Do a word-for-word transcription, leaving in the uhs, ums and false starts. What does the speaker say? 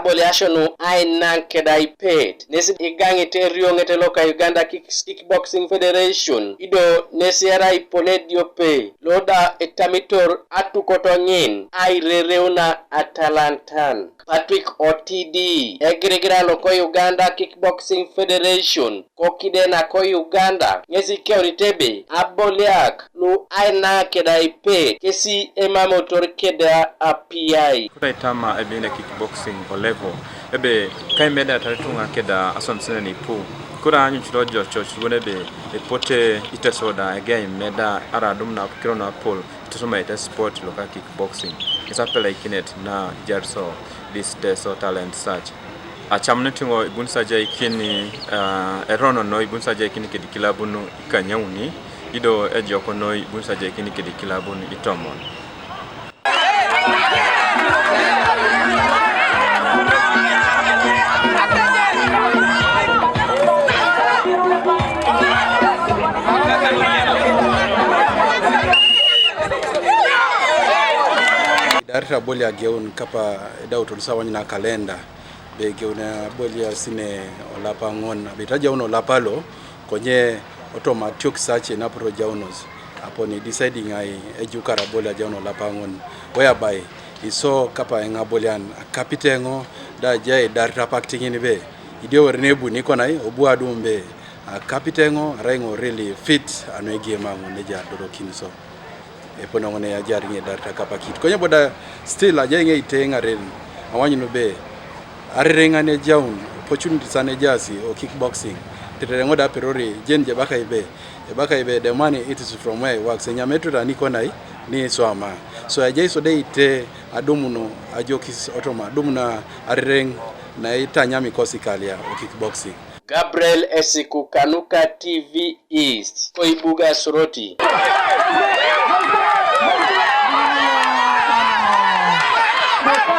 Aboliasio nu ainaŋ keda aipet nes igaŋit erioŋet loka Uganda Kick- Kickboxing Federation, ido nes erai ipone ediope lo da etamitor atukot ŋin airereuna atalantan. Patrick Otidi, egirigiran loko Uganda Kickboxing Federation, kokide nako Uganda, ŋesi ikeunit ebe aboliak lu ainaŋ keda aipet kesi emamotor keda apiai. Kuta itama ebe ne kickboxing o level ebe kaimeda tari tuŋa keda aswamisenen ipu. Kura anyuc lo jococ bon ebe epote Iteso da ege imeda ara adum na kiro na pol itusumaite sport loka kickboxing. Ŋesi apelaikinet na jariso this Teso talent search. Acamunit ŋo ibuni sajaikin, uh, erono no ibuni sajaikin kedi kilabun ikanyauni, ido ejoko no ibuni sajaikin kedi kilabun itomon. Idarit aboli ageun kapa edautor sawany na kalenda. Be egeun aboliasine olapa ŋon, be itajaun olapa lo, konye otoma atiok sace napotu ojaunos, aponi deciding ai ejukar aboli ajaun olapa ŋon, whereby iso kapa eŋabolian akapit eŋo da ajai idarit apak tiŋin be, idio wore nebuni konai, obu adum be, akapit eŋo, arai ŋo really fit, anu egame aŋo neja adolokin so. Epono ŋun eyajar ŋe dar takapakit. Konye boda still ajai ŋe ite ŋaren. Awany nube arereŋan ejaun, opportunities an ejaasi o kickboxing. Tetere ŋo da perori jen je baka ibe. Ebaka ibe the money it is from where it works. Enyametu tani konai ni so ama. So ajai so de ite adumuno ajokis otoma adumuno arereŋ na itanyami kosikalia o kickboxing. Gabriel Esiku kanuka T V East, koibuga Soroti.